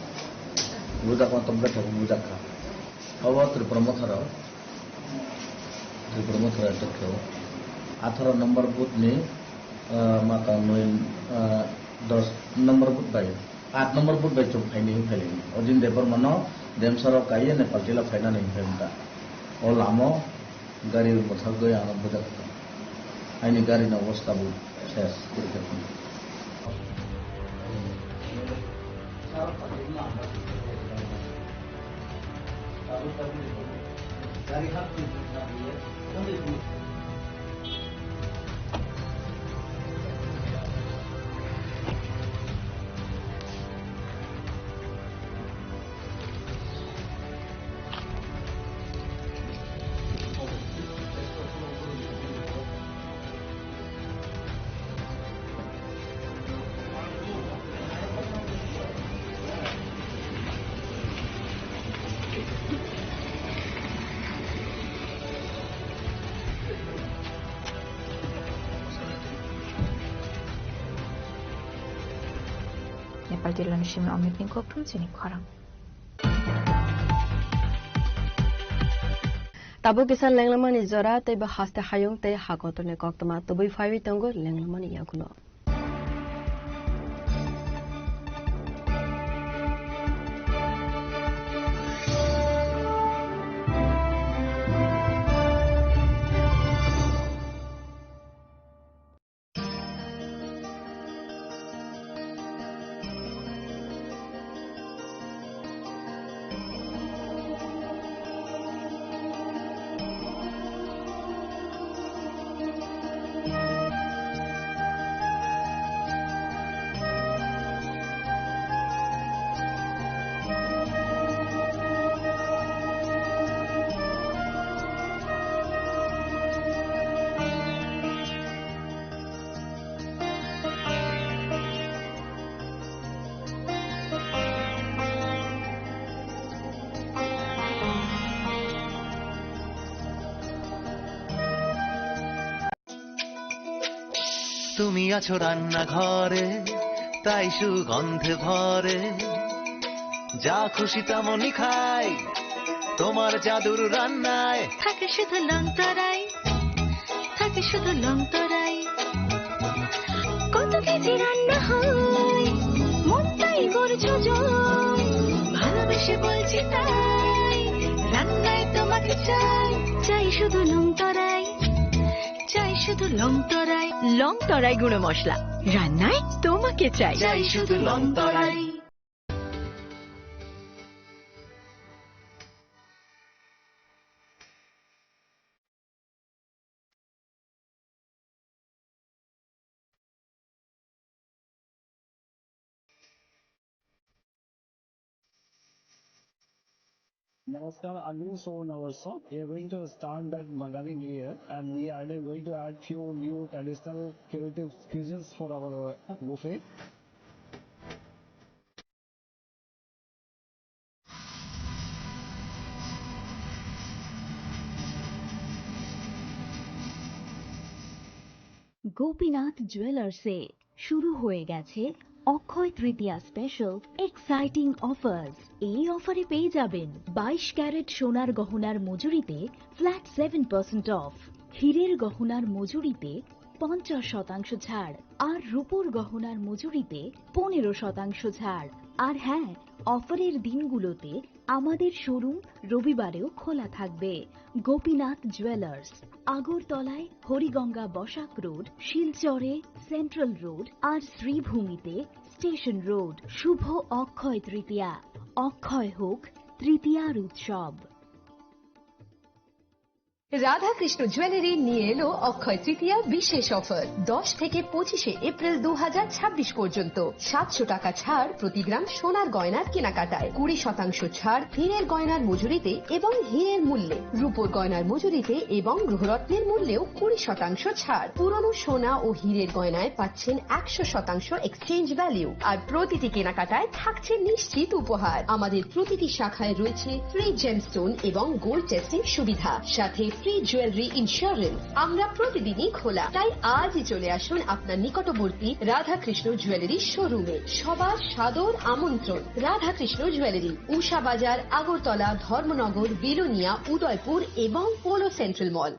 Bujakma to bwthak bujakha. Obo Tripura Motharo, Tripura Motharo tok khe o. Atharo number booth ni, ah, mata noi, ah, dos number booth bai, aat number booth bai chwng phaini hinphai lai. Odin Debbarma no Demsora o kaiye Nepal Tila phainani hinphai wngkha. O lama gari mwthagwi ano bujak kha. Aini gari ni obostha bo ses. Nepal Tila ni simi Amit ni koktwma chini khorang. Tabuk kisa lenglamani jora tei bo haste hayung tei ha kotorni koktwma tubui phaiwi tongo lenglamani yagulo. তুমি আছো রান্নাঘরে, তাই সুগন্ধে ভরে। যা খুশি তেমনই খাই, তোমার জাদুর রান্নায়। থাকে শুধু লংতরাই, থাকে শুধু লংতরাই। কত কেজি রান্না হয়, মনটাই করছো জয়। ভালোবেসে বলছি তাই, রান্নায় তোমাকে চাই, চাই শুধু লংতরাই। চাই শুধু লং তরাই, লং তরাই গুঁড়ো মশলা। রান্নায় তোমাকে চাই। চাই শুধু লং তরাই। Namaskar, I'm Sohn Awarsa. We are going to start that Bangali New Year, and we are going to add few new traditional creative cuisines for our buffet. Gopinath জুয়েলার্সে শুরু হয়ে গেছে অক্ষয় তৃতীয়া স্পেশাল এক্সাইটিং অফার্স। এই অফারে পেয়ে যাবেন বাইশ ক্যারেট সোনার গহনার মজুরিতে ফ্ল্যাট সেভেন পার্সেন্ট অফ, হীরের গহনার মজুরিতে পঞ্চাশ শতাংশ ছাড়, আর রূপোর গহনার মজুরিতে পনেরো শতাংশ ছাড়। আর হ্যাঁ, অফারের দিনগুলোতে আমাদের শোরুম রবিবারেও খোলা থাকবে। গোপীনাথ জুয়েলার্স, আগরতলায় হরিগঙ্গা বসাক রোড, শিলচরে সেন্ট্রাল রোড আর শ্রীভূমিতে স্টেশন রোড। শুভ অক্ষয় তৃতীয়া, অক্ষয় হোক তৃতীয়ার উৎসব। রাধাকৃষ্ণ জুয়েলারি নিয়ে এলো অক্ষয় তৃতীয়া বিশেষ অফার। দশ থেকে পঁচিশে এপ্রিল দু হাজার ছাব্বিশ পর্যন্ত সাতশো টাকা ছাড় প্রতি গ্রাম সোনার গয়নার কেনাকাটায়, কুড়ি শতাংশ ছাড় হীরের গয়নার মজুরিতে এবং হীরের মূল্যে, রূপোর গয়নার মজুরিতে এবং গ্রহরত্নের মূল্যেও কুড়ি শতাংশ ছাড়। পুরনো সোনা ও হীরের গয়নায় পাচ্ছেন একশো শতাংশ এক্সচেঞ্জ ভ্যালু, আর প্রতিটি কেনাকাটায় থাকছে নিশ্চিত উপহার। আমাদের প্রতিটি শাখায় রয়েছে ফ্রি জেমস্টোন এবং গোল্ড টেস্টিং সুবিধা, সাথে ফ্রি জুয়েলারি ইন্স্যুরেন্স। আমরা প্রতিদিনই খোলা, তাই আজই চলে আসুন আপনার নিকটবর্তী রাধাকৃষ্ণ জুয়েলারি শোরুমে। সবার সাদর আমন্ত্রণ। রাধাকৃষ্ণ জুয়েলারি, উষা বাজার, আগরতলা, ধর্মনগর, বিলোনিয়া, উদয়পুর এবং polo central mall.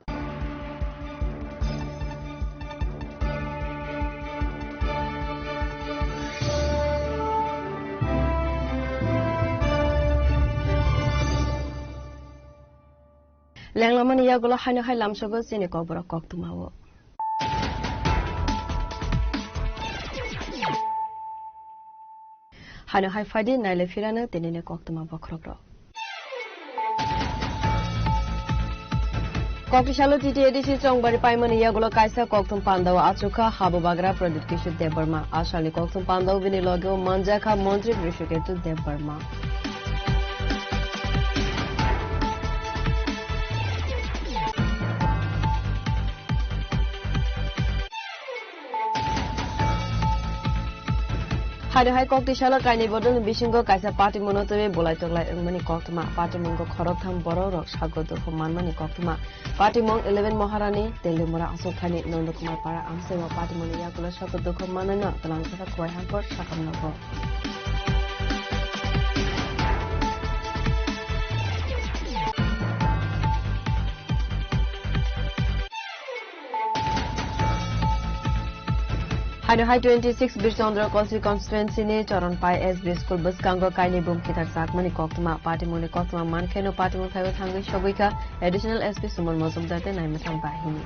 Lenglamani yagulo haino hai lamsogo chini kokborok koktwmao. Haino hai phaidi naile phirano tinini koktwma bokhorokrok. Koktisalo T T A D C chongbari paimani yagulo kaisa kokthum pandao achukha habubagra Pradyut Kishore Debbarma. Asalni kokthum pandao bini logeo manjakha Montri Hrishiketu Debbarma. Haino hai koktisalo kainwi bodolni bisingo kaisa patimungno twiwi bolai toklai wngmani koktwma. Patimungno khoroktham borokrok sago dukhu manmani koktwma. Patimung eleven Maharani, Telimura aswk thani Nandakumar Para amchaio patimungni yagulo sago dukhu manwino twlangjakha Khowai Hangkor sakhamnogo. Haino hai twenty six Bir Chandra Kosi constituency ni Charanpai S B school bwskango kainwi bum kitar chakmani koktwma. Patimungni koktwma mankheno patimung thaio thangwi sogwikha Additional S P Suman Mojumdar tei Naimwthang Bahini.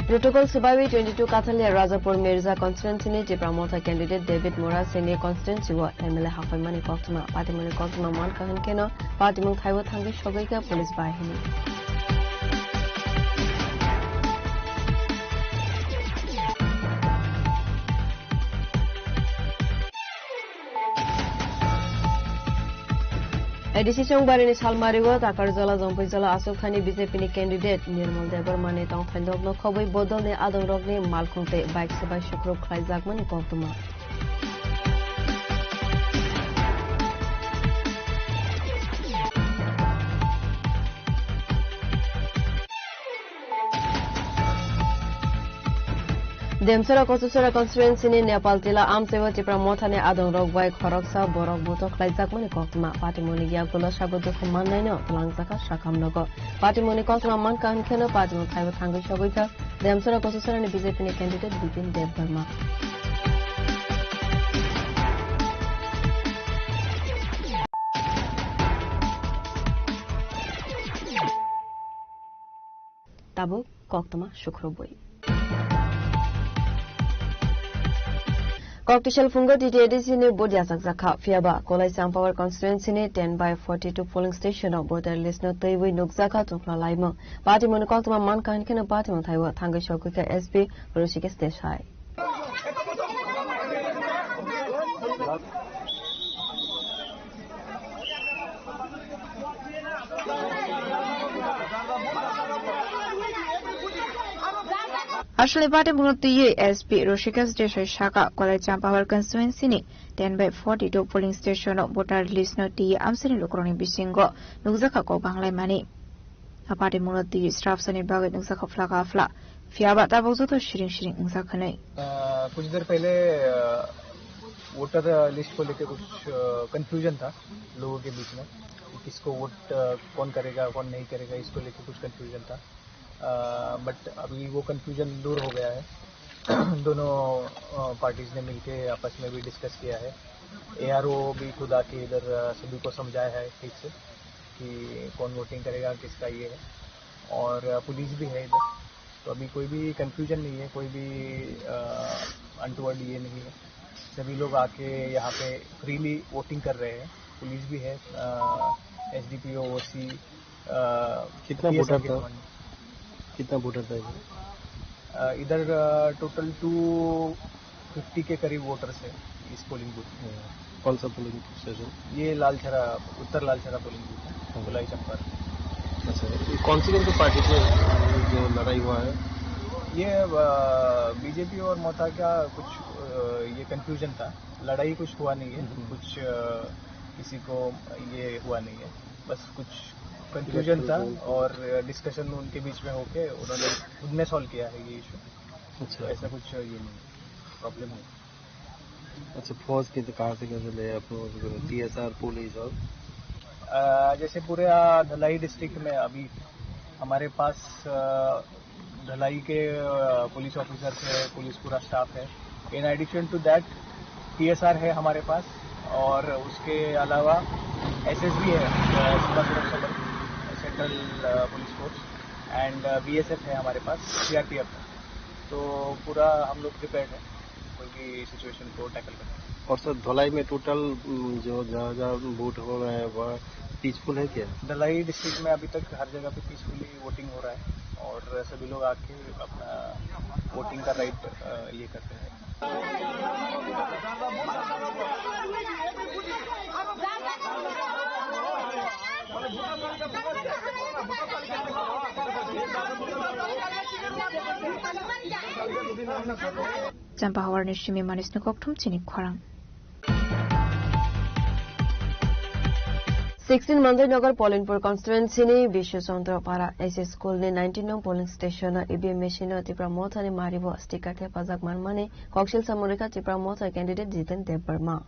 Protocol swbaiwi twenty two Kathalia Rajapur Mirza constituency ni Tipra Motha candidate David Murasing ni constituency o M L A hakhoimani koktwma. Patimungni koktwma mankha hwnkheno patimung thaio thangwi sogwikha police bahini. A D C Chongbarini Salmario Takarjala Jompuijala aswk thani B J P ni candidate Nirmal Debbarmani tongthai nokno khobwi bodolni adongrokni malkhung tei bike swbai sukruk khlaijakmani koktwma. Demsora Kochusora constituency ni Nepal Tila amchaio Tipra Mothani adongrok bai khoroksa borok buto khlaijakmani koktwma. Patimungni yagulo sabo dukhu mannaino twlangjakha sakhamnogo. Patimungni koktwma mankha hwnkheno patimung thaio thangwi sogwikha Demsora Kochusorani B J P ni candidate Bipin Debbarma. Tabuk koktwma sukrubwi. Koktisal phungo T T A D C ni vote yachakjakha, phiyaba Kolai Champawar constituency ni ten by forty two polling station o voter list no twiwi nukjakha chukla laimung. Patimungni koktwma mankha hwnkheno patimung thaio thangwi sogwikha S P Rishikesh Desai. Aswkni patimungno twiwi S P Rishikesh Desai saka Kolai Champawar constituency ni ten by forty two polling station o voter list no twi amchaini lukurokni bisingo nukjakha kok banglaimani. A patimungno twi srapsani bagwi nukjakha phlaka phla. Phiyaba tabuk joto siring siring wngjak hwnwi. अ, कुछ देर पहले, अ, voter list को लेके कुछ, अ, कन्फ्यूजन था लोगों के बीच में कि किसको वोट, अ, कौन करेगा, कौन नहीं करेगा, इसको लेके कुछ कन्फ्यूजन था। अ, बट अभी वो कन्फ्यूजन दूर हो गया है। दोनों, अ, पार्टीज ने मिलके आपस में भी डिस्कस किया है। एआरओ भी खुद आके इधर, अ, सभी को समझाया है ठीक से कि कौन वोटिंग करेगा, किसका ये है। और, अ, पुलिस भी है इधर। तो अभी कोई भी कन्फ्यूजन नहीं है, कोई भी अनटूवर्ड ये नहीं है। सभी लोग आके यहाँ पे फ्रीली वोटिंग कर रहे हैं। पुलिस भी है, एस डी पी ओ, ओ सी, कितना वोटर था? कितना वोटर था इधर? इधर टोटल टू फिफ्टी के करीब वोटर्स है इस पोलिंग बूथ में। कौन सा पोलिंग स्टेशन? ये लालछरा, उत्तर लालछरा पोलिंग बूथ है, हाँ। गोलाई चंपारण। अच्छा, ये कौन सी कौन सी पार्टी से जो लड़ाई हुआ है? ये बीजेपी और ममता का कुछ अ, ये कन्फ्यूजन था, लड़ाई कुछ हुआ नहीं है। हम्म। कुछ अ, किसी को ये हुआ नहीं है, बस कुछ कन्फ्यूजन था और डिस्कशन उनके बीच में होके उन्होंने खुद ने सॉल्व किया है ये इशू। अच्छा। तो ऐसा कुछ ये नहीं, प्रॉब्लम नहीं। अच्छा, फौज की तो कहाँ से कैसे ले आप लोगों को, टीएसआर, पुलिस और? अ, जैसे पूरे अ, धलाई डिस्ट्रिक्ट में अभी हमारे पास अ, धलाई के अ, पुलिस ऑफिसर्स है, पुलिस पूरा स्टाफ है। In addition to that, TSR है हमारे पास, और उसके अलावा एसएसबी है, अ, सीमा सुरक्षा बल, सेंट्रल अ, पुलिस फोर्स, एंड बीएसएफ है हमारे पास, सीआरपीएफ है। तो पूरा हम लोग प्रिपेयर्ड है कोई भी सिचुएशन को टैकल करने। और सर, धलाई में टोटल, उम, जो जहाँ जहाँ वोट हो रहा है, वह पीसफुल है क्या? धलाई डिस्ट्रिक्ट में अभी तक हर जगह पे पीसफुली वोटिंग हो रहा है और सभी लोग आके अपना वोटिंग का राइट, अ, ये करते हैं। Champa Hawarni simi manis ni kokthum chini khorang. Sixteen Mandainagar Polinpur constituency ni Bishu Chandra Para S S School ni nineteen nong polling station o E V M machine o Tipra Motha ni mari bo sticker thepajak manmani koksil samung rikha Tipra Motha candidate Jiten Debbarma.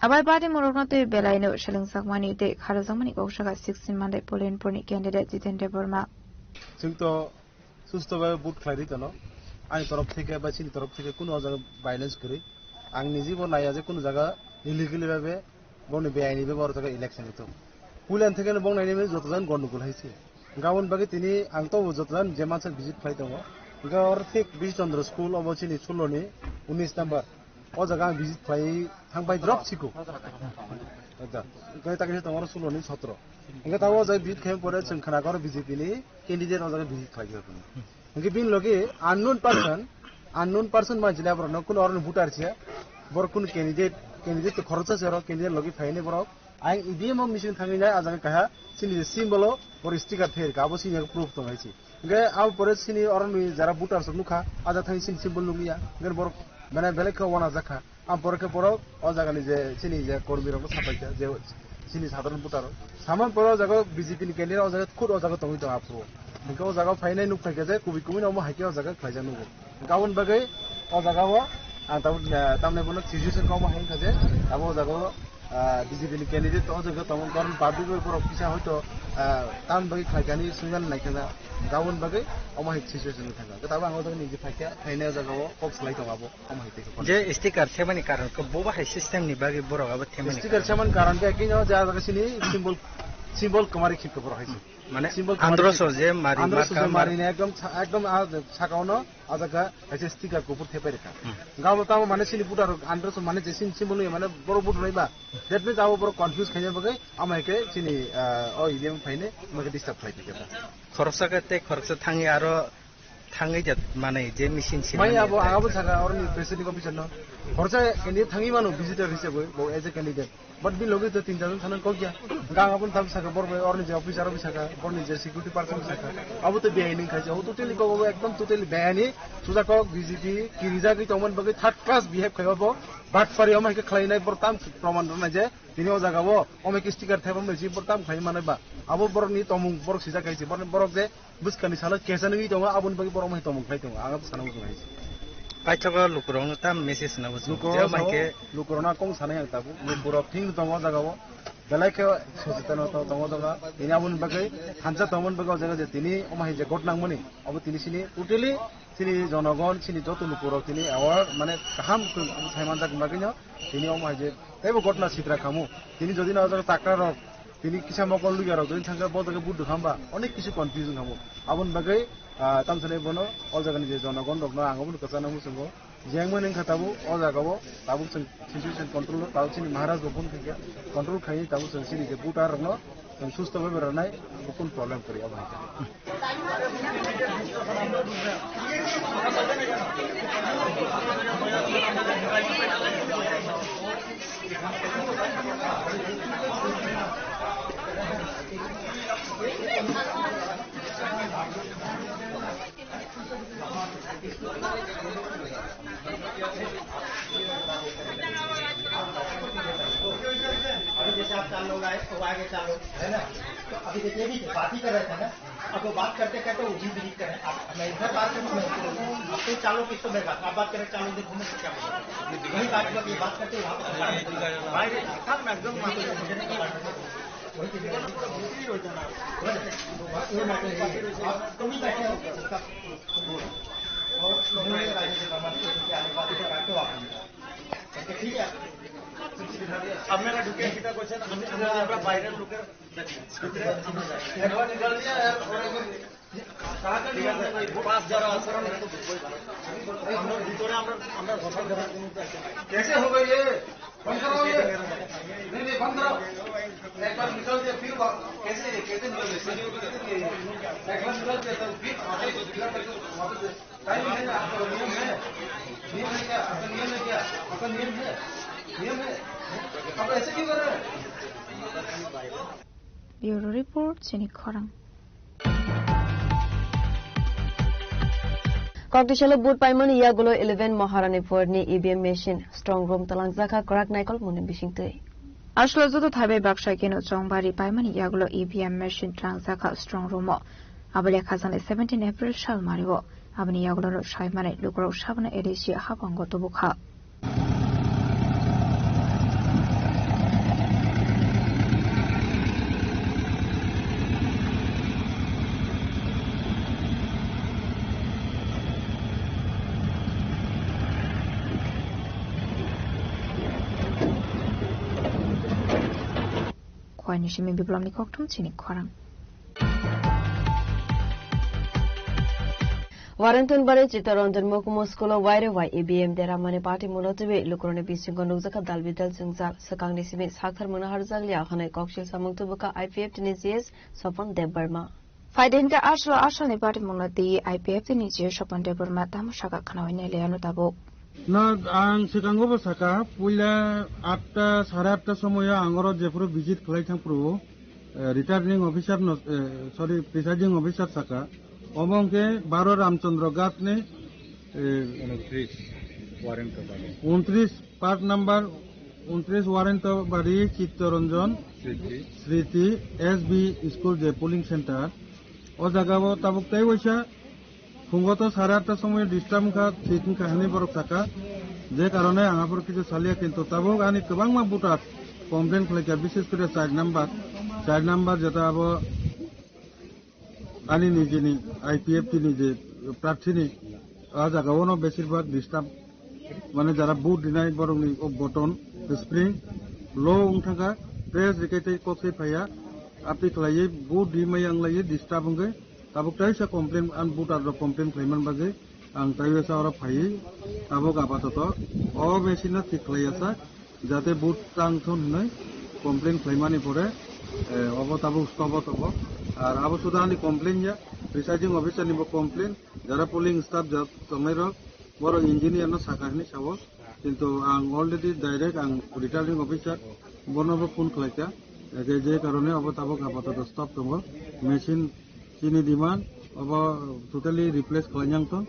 Abai badi morokno tei belaino selengjakmani tei kharjakmani kok saka sixteen Mandai Polinpurni candidate Jiten Debbarma. Chwng to susto bai vote khlai ri tono. Ani torof theke ba chini torof theke kuno o jaga violence kwrwi. Ang niji bo naiya je kuno jaga illegally bhabe boni beaini bhabe oro jaga election wngthok. Puila theke no bong naini joto jan gondogol hai se. Gabon bagwi tini ang to joto jan je mansa visit khlai tongo. Hwnkhe oro thik Bish Chandra school obo chini suloni unis number. O jaga ang visit khlai thangbai drop siko. Acha, hwnkhe ta kisa tongo oro suloni sotro. Hwnkhe ta o jaga visit khlai pore chwng khna khe oro B J P ni candidate o jaga visit khlai khe. Hwnkhe bini logi unknown person, unknown person manchila borokno kuno oroni voter siya. Borok kuno candidate, candidate to khoroksa se oro candidate logi phaini borok. Ang E V M o machine thangwi nai, ah jaga kaha chini je symbol o, boro sticker thairikha, abo chini proof tong hai se. Hwnkhe abo pore chini oroni jara voters rok nukha, ah jaga thangwi chini symbol nukliya, hwnkhe borok mane belai khe uanajak kha. Ang pore khe borok o jaga ni je chini je kormi rok no sapai kha, je chini sadharon voter rok. Samani pore o jaga B J P ni candidate o jaga khud o jaga tongwi tongo aphuru. Hwnkhe o jaga phainai nuk phaikha je kubui kubui no omo hai khe o jaga khlaijak nugo. Gabon bagwi o jaga o ang tabuk, ah, tamni bono situation kok bo hai wngkha je abo o jaga o, ah, B J P ni candidate o jaga tongo, karon public bai borok kisa hoito, ah, tamni bagwi khlaikani swngna naikha na, gabon bagwi omo hai situation wngkha na. Tabuk ang o jaga niji phaikha, phainai o jaga o kok salai tongo abo, omo hai tei khe. Je sticker semani karon khe bo bahai system ni bagwi borok abo themani sticker karon. Semani karon khe kino ja jaga sini symbol, symbol kwmari khikha borok hai se. Mane symbol androso je mari androso je marka mar- mari ne ekdom sa-, ekdom a saka ono a jaga kaisa sticker kuphur thepai rikha. Hmm. Gabo tamo mane chini voter rok androso mane je chini symbol nui mane borok vote rwnai ba. That means abo borok confuse khaina bagwi ama hai khe chini, ah, o E V M phaine ama khe disturb khlai phikha. Khoroksa khe tei khoroksa thangwi aro Thangwi da manai je machine Mai sinani abo, thai abo thai. Saka oroni presiding officer no. Horsa ini thangwi mano visitor hisabwi, bo as a candidate. But bi logi to tin jon thana kok ya. Gang abon tam saka bor bai orni je officer bi saka, borni je security person saka. Abo to biyai ning khaja. Abo totally kok abo ekdom totally biyai ni. Suja kok B J P kirijagwi tongman bagwi third class behave khai abo. But pari omo hai khe khlai nai bor tam proman rwna je. Tini o jaga o omo hai khe sticker thaiba mai si bor tam khlai manai ba. Abo borok ni tomung borok sijak khai si. Borok, borok je bwskani salo kesa nwi tongo, aboni bagwi borok mai tongmung khlai tongo, ang abo sana muchung hai. Paithago lukurokno tam message na muchung. Lukurok je mai sao, khe lukurokno kong sanai ang tabuk, lukurok thing tongo o jaga o, belai khe sochetan o tongo o jaga, tini aboni bagwi thansa tongmani bagwi o jaga je tini omo hai je got nangmani, abo tini sini totally sini jonogon, sini joto lukurok tini aware, mane kaham khe sai manjak bagwino tini omo hai je teibo gotna sitra khamu, tini jodi no o jaga chakra rok, tini kisa mokol luya rok, tini thangkhe bo jaga buduk hamba, onek kisu confusion khamu. Aboni bagwi, ah, tamsani bono, o jagani je jonogon rokno ang obono kwchangno muchungo. Jengmani wngkha tabuk, o jagao tabuk chwng situation control o, tabuk chini Maharaj bo phone khaikha, control khaini tabuk chwng chini je voter rokno chwng susto bai rwnai, bo kun problem kwrwi abo hai khe. अभी जैसे आप चार लोग आए, तो आगे चार लोग, है ना? तो अभी देखिए, अभी बात ही कर रहे थे ना, अब वो बात करते करते वो भी डिलीट करें। आप, मैं इधर बात करूँ, मैं, आप तो चार लोग किसको मेरे बात, आप बात करें, चार लोग घूमे तो क्या बोलेगा? वही बात, ये बात करते वहाँ पर भाई, एकदम আপনারা ঢুকে কিতা করছেন? আমি, আমরা, আমরা বাইরের লোকের একবার নিকাল দিয়া, আর ওরা এখন পাঁচ যারা আছে, ওরা তো ঢুকবোই না। আমরা ভিতরে আমরা, আমরা বসার জায়গা কোনো একটা कैसे हो गई ये? बंद करो ये। नहीं, नहीं, बंद करो। एक बार निकल के फिर वा-, कैसे, कैसे निकल गए? एक बार निकल के तो फिर वापस, फिर वापस टाइम है ना, आपका नियम है। नियम है क्या? आपका नियम है क्या? आपका नियम है? नियम है? आप ऐसे क्यों कर रहे हैं? Bureau Report, Chini Khorang. Kokdisalo vote paimani yagulo eleven Maharani Pur ni E V M machine strong room talangjaka kwrak naikol muni bisingtwi. Aswk joto thaibai baksa keno chongbari paimani yagulo E V M machine talangjaka strong room o. Abole khajani seventeen April sal mario. Aboni yagulo no saimani lukurok sabana A D C habango tubukha. Khwai ni simi Biplopni kokthum chini khorang. Warrington Bari Chittaranjan Mukumu School o Y R Y E V M deramani party muno twiwi lukurokni bisingo nukjakha dal bidal jwngjal. Swkangni simi sakthar mungna harjakliya hwnwi koksil samung tubukha I P F T ni G S Sopon Debbarma. Phaidi hinkhe aswk aswkni party mungno twi I P F T ni G S Sopon Debbarma tamo saka khnaui nailaiano tabuk. Na, ang swkango bo saka, puila atta, sare atta somoyo ang oro jephuru visit khlai thangphuru, eh, returning officer no, eh, sorry, presiding officer saka, omo hwnkhe Baro Ramchandra Ghat ni, eh, unotris Warren Tobari. Unotris part number, unotris Warren Tobari, Chittaranjan Smriti. Smriti, S B school je polling center. O jaga o tabuk tei waisa Phungo to sare atta somoy disturb wngkha, thik wngkha hinwi borok saka. Je karone ang aphuru kichu saliya, kintu tabuk ani kwbangma voter complain khlaikha, bises kore char number, char number jeta abo ani nijini I P F T ni je prarthini, a jaga ono besir bhag disturb, mane jara vote rinai borokni o button spring low wngthangkha, press rikai tei kok sai phaiya, aphi khlaiwi vote rimai wnglaiwi disturb wngwi. Tabuk taisa complain, ang voter rok complain khlaiman bagwi ang taisa oro phaiwi tabuk apatoto o machine no thik khlaiya sak, jate vote tang thun hinwi complain khlaimani pore, eh, obo tabuk stop o tongo. Ar abo suda ani complain ya, presiding officer ni bo complain, Jara polling staff ja tongnai rok, borok engineer no saka hinwi sao, kintu ang already direct ang returning officer bono bo phone khlaikha, je, je karone abo tabuk apatoto stop tongo, machine chini demand abo totally replace khlainang tong,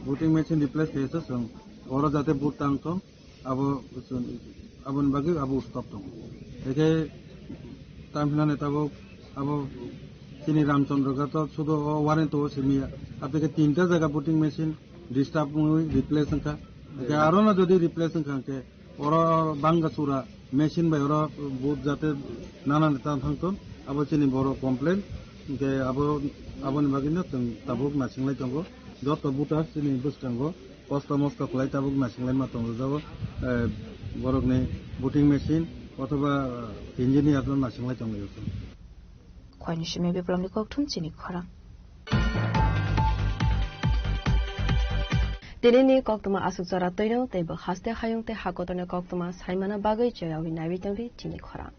voting machine replace khaisa chwng oro jate vote tang tong. Abo, aboni bagwi abo stop tongo. Eke tam hinani tabuk abo chini Ramchandra Ghat o sudo o warrant o simi ya. Apeke tinta jaga voting machine disturb wngwi replace wngkha. Eke aro no jodi replace wngkha hwnkhe oro bangga sura machine bai oro vote jate nana neta thangthon abo chini boro complaint. Hwnkhe abo, aboni bagwi no chwng tabuk nasinglai tongo. Joto voter chini bwskango kosto mosto khlai tabuk nasinglai ma tongo jabo, eh, borokni voting machine othoba, eh, engineer no nasinglai tongo. Khwani simi Biplomni kokthum chini khorang. Tinini koktwma aswk jora twino tei bo haste hayung tei hakotorni koktwma saimana bagwi cherawi naiwi tongdi chini khorang.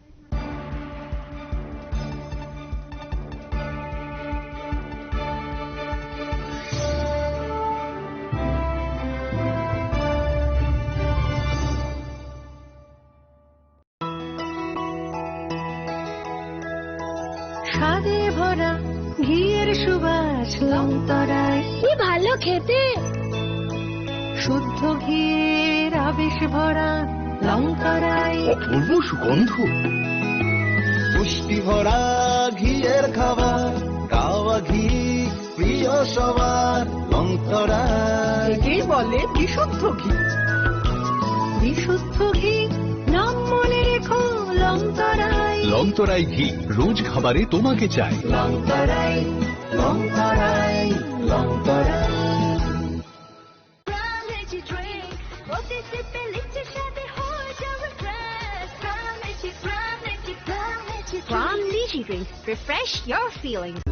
স্বাদে ভরা ঘিয়ের সুবাস লংতরায়। কি ভালো খেতে! শুদ্ধ ঘিয়ের আবেশ ভরা লংতরায়। অপূর্ব সুগন্ধ। পুষ্টি ভরা ঘিয়ের খাবার, গাওয়া ঘি প্রিয় সবার লংতরায়। একেই বলে বিশুদ্ধ ঘি। বিশুদ্ধ ঘি, নাম মনে রেখো লংতরায়। লংতরাই ঘি, রোজ খাবারে তোমাকে চাই। লংতরায়, লংতরায়, লংতরায়। Pram Lychee Drink, প্রতি সিপে লিচি স্বাদে হয়ে যাবে crash। Pram Lychee, Pram Lychee, Pram Lychee Drink। Pram Lychee Drink, refresh your feelings।